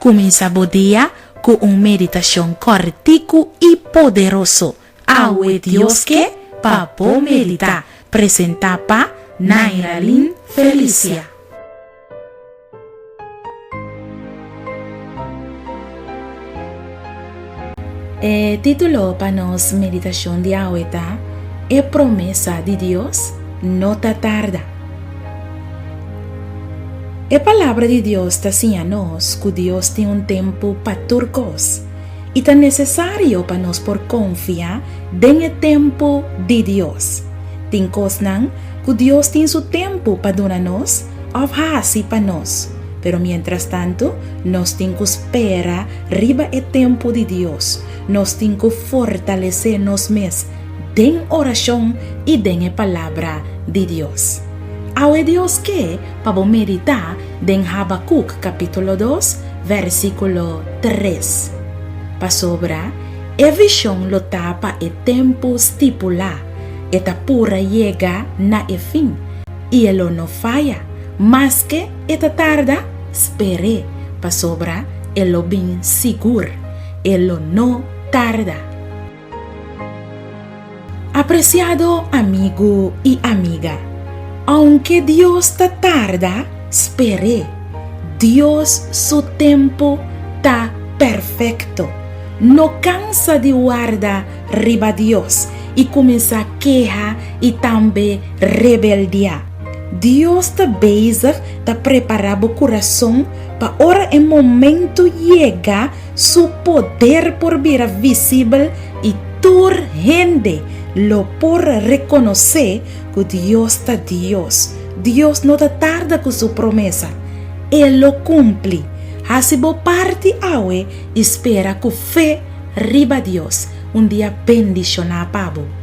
Kuminsá bo dia ku un meditashon kòrtiku i poderoso. Awe Dios ke pa bo meditá. Presentá pa Nairalyn Felicia. E título pa nos meditashon di awe ta E Promesa di Dios No Ta Tarda. E Palabra di Dios ta siña nos ku Dios tin un tempu pa tur kos, i ta nesesario pa nos por konfia den e tempu di Dios. Tin kosnan ku Dios tin su tempu pa duna nos òf hasi pa nos, pero mientrastantu nos tin ku spera riba e tempu di Dios. Nos tin ku fortalesé nos mes den orashon i den e Palabra di Dios. Awe Dios ke pa bo meditá den Habakuk kapítulo dos, versíkulo tres. Pasobra e vishon lo ta pa e tempu stipulá, e ta pura yega na e fin, i e lo no faya, maske e ta tarda, sper'é, pasobra e lo bin sigur, e lo no tarda. Apresiado amigu i amiga, ounke Dios ta tarda, sper'é. Dios su tempu ta perfekto. No kansa di warda riba Dios i kuminsá keha i tambe rebeldiá. Dios ta bezig ta prepará bo kurason pa ora e momentu yega, Su poder por bira visibel i tur hende lo por rekonosé ku Dios ta Dios. Dios no ta tarda ku su promesa. E lo kumpli. Hasi bo parti awe i spera ku fe riba Dios. Un dia bendishoná pa bo.